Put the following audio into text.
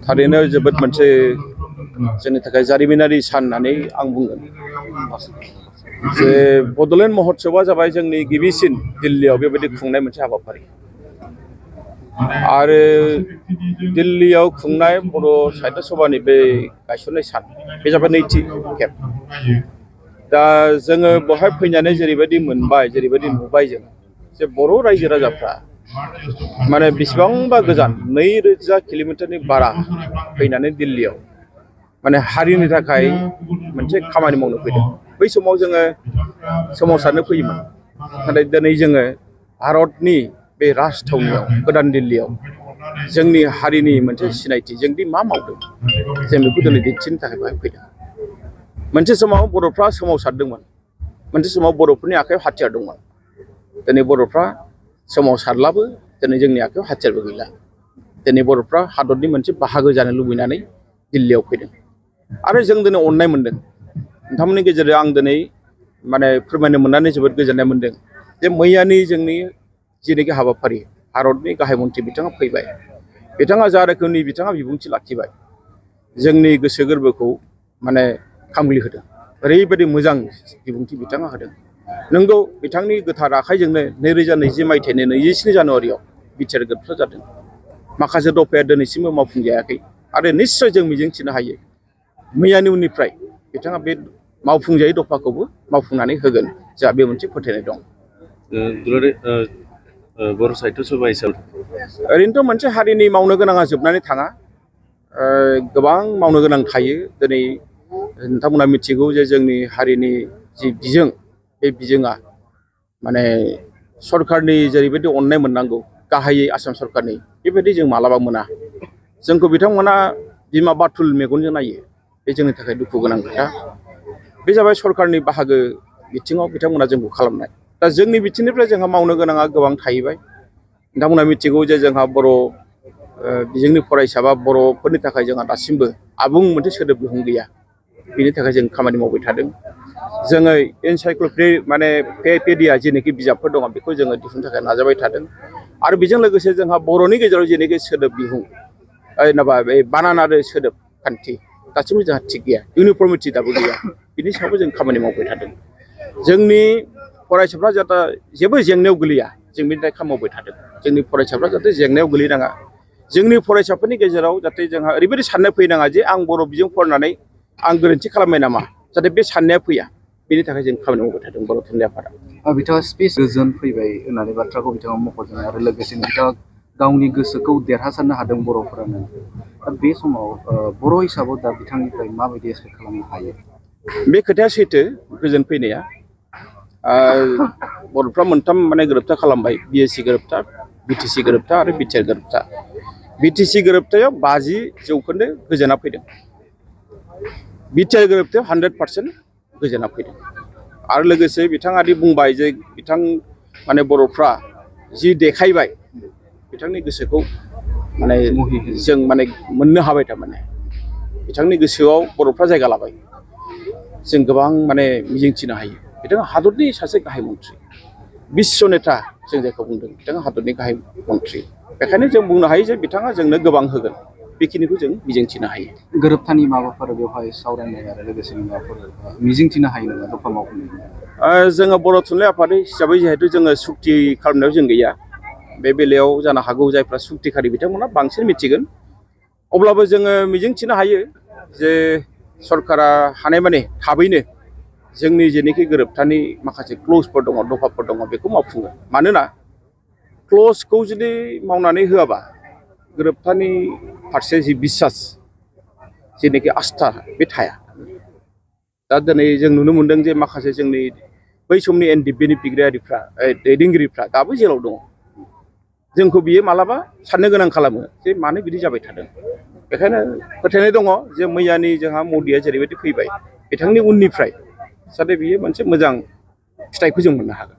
थारैनो जोबोद मोनसे जोंनि थाखाय जारिमिनारि सान होननानै आं बुंगोन जे बड'लेण्ड महोत्सबआ जाबाय जोंनि गिबिसिन दिल्लीयाव बेबायदि खुंनाय मोनसे हाबाफारि आरो दिल्लीयाव खुंनाय बर' साहित्य सभानि बे गायसननाय सान बे जाबाय नैथि खेब दा जोङो बेवहाय फैनानै जेरैबायदि मोनबाय जेरैबायदि नुबाय जों जे बर' रायजो राजाफ्रा माने बेसेबांबा गोजान 2000 किल'मिटारनि बारा फैनानै दिल्लीयाव माने हारिनि थाखाय मोनसे खामानि मावनो फैदों। बै समाव जोङो सोमावसारनो फैयोमोन नाथाय दिनै जोङो भारतनि बे राजथावनियाव गोदान दिल्लीयाव जोंनि हारिनि मोनसे सिनायथि जोंदि मा मावदों जों बेखौ दिनै दिन्थिनो थाखाय बेवहाय फैदों। मोनसे समाव बर'फ्रा सोमावसारदोंमोन, मोनसे समाव बर'फोरनि आखायाव हाथियार दंमोन। दिनै बर'फ्रा सोमावसारब्लाबो दिनै जोंनि आखायाव हाथियारबो गैला। दिनै बर'फ्रा हादरनि मोनसे बाहागो जानो लुबैनानै दिल्लीयाव फैदों आरो जों दिनै अननाय मोनदों। नोंथांमोननि गेजेराव आं दिनै माने फोरमायनो मोननानै जोबोद गोजोननाय मोनदों जे मैयानि जोंनि जेनोखि हाबाफारि भारतनि गाहाय मन्थ्रि बिथाङा फैबाय, बिथाङा जा रोखोमनि बिथाङा बिबुंथि लाखिबाय जोंनि गोसो गोरबोखौ माने खामग्लि होदों। ओरैबायदि मोजां बिबुंथि बिथाङा होदों। नंगौ बिथांनि गोथार आखाइजोंनो 2020 मायथाइनि 27 जानुवारियाव बिटिआर गोरोबथा जादों। माखासे दफाया दिनैसिमबो मावफुंजायाखै आरो निश्चय जों मिजिंथिनो हायो मैयानि उननिफ्राय बिथाङा बे मावफुंजायै दफाखौबो मावफुंनानै होगोन जोंहा बे मोनसे फोथायनाय दं। बर' साहित्य सभा हिसाबै ओरैनोथ' मोनसे हारिनि मावनो गोनाङा जोबनानै थाङा, गोबां मावनो गोनां थायो। दिनै नोंथांमोना मिथिगौ जे जोंनि हारिनि जि बिजों बे बिजोङा माने सरकारनि जेरैबायदि अननाय मोननांगौ गाहायै आसाम सरकारनि बेबायदि जों मालाबा मोना। जोंखौ बिथांमोना बिमा बाथुल मेगनजों नायो, बे जोंनि थाखाय दुखु गोनां खोथा। बे जाबाय सरकारनि बाहागो बिथिङाव बिथांमोना जोंखौ खालामनाय। दा जोंनि बिथिंनिफ्राय जोंहा मावनो गोनाङा गोबां थाहैबाय। नोंथांमोना मिथिगौ जे जोंहा बर' बिजोंनि फरायसा बा बर'फोरनि थाखाय जोंहा दासिमबो आबुं मोनसे सोदोब बिहुं गैया। बिनि थाखाय जों खामानि मावबाय थादों। जोङो एनसाइक्ल'पेडिया जेनोखि बिजाबफोर दङ बेखौ जोङो दिहुननो थाखाय नाजाबाय थादों आरो बेजों लोगोसे जोंहा बर'नि गेजेराव जेनोखि सोदोब बिहुं बे बानान आरो सोदोब खान्थि दासिमबो जोंहा थिग गैया, इउनिफर्मिटि दाबो गैया। बिनि सायावबो जों खामानि मावबाय थादों। जोंनि फरायसाफ्रा जाहाथे जेबो जेंनायाव गोलैया जों बेनि थाखाय खामानि मावबाय थादों। जोंनि फरायसाफ्रा जाहाथे जेंनायाव गोलैनाङा, जोंनि फरायसाफोरनि गेजेराव जाहाथे जोंहा ओरैबायदि साननाय फैनाङा जे आं बर' बिजों फरायनानै आं गोरोन्थि खालामबाय नामा, जाहाथे बे साननाया फैया। बेनि थाखाय जों खामानि मावबाय थादों बर' थुनलाइ आफादा। बिथाङा स्पेस गोजोन फैबाय होननानै बाथ्राखौ बिथाङा मख'दों आरो लोगोसेनो बिथाङा गावनि गोसोखौ देरहासारनो हादों बर'फोरानो। दा बे समाव बर' हिसाबाव दा बिथांनिफ्राय माबायदि एक्सपेक्ट खालामनो हायो? बे खोथाया सैथो, गोजोन फैनाया। बर'फ्रा मोनथाम माने गोरोबथा खालामबाय, बिएसि गोरोबथा, बिटिसि गोरोबथा आरो बिटिआर गोरोबथा। बिटिसि गोरोबथायाव 50% गोजोना फैदों, बिटिआर गोरोबथायाव 100% गोजोना फैदों। आरो लोगोसे बिथाङा दि बुंबाय जे बिथां माने बर'फ्रा जि देखायबाय बिथांनि गोसोखौ माने जों माने मोननो हाबाय। थारमाने बिथांनि गोसोआव बर'फ्रा जायगा लाबाय। जों गोबां माने मिजिंथिनो हायो। बिथाङा हादरनि सासे गाहाय मन्थ्रि, बिश्व नेता जों जायखौ बुंदों, बिथाङा हादरनि गाहाय मन्थ्रि। बेखायनो जों बुंनो हायो जे बिथाङा जोंनो गोबां होगोन, बेखिनिखौ जों मिजिंथिनो हायो। गोरोबथानि माबाफोर बेवहाय सावरायनाय आरो लोगोसेनो माबाफोर मिजिंथिनो हायो नामा दफा मावफुंनाय? जोङो बर' थुनलाइ आफाद हिसाबै जिहेथु जोङो सुक्ति खालामनायाव जों गैया, बे बेलायाव जानो हागौ जायफ्रा सुक्तिखारि बिथांमोना बांसिन मिथिगोन। अब्लाबो जोङो मिजिंथिनो हायो जे सरकारा हानायमानि थाबैनो जोंनि जेनोखि गोरोबथानि माखासे क्लजफोर दङ, दफाफोर दङ, बेखौ मावफुङो। मानोना क्लजखौ जुदि मावनानै होआबा गोरोबथानि फारसे जि बिसास जेनोखि आस्था बे थाया। दा दिनै जों नुनो मोनदों जे माखासे जोंनि बै समनि एनडिएफबिनि बिग्रायारिफ्रा दैदेनगिरिफ्रा दाबो जेलाव दङ। जोंखौ बियो मालाबा साननो गोनां खालामो जे मानो बिदि जाबाय थादों। बेखायनो फोथायनाय दङ जे मैयानि जोंहा मदिया जेरैबायदि फैबाय बिथांनि उननिफ्राय जाहाथे बियो मोनसे मोजां फिथाइखौ जों मोननो हागोन।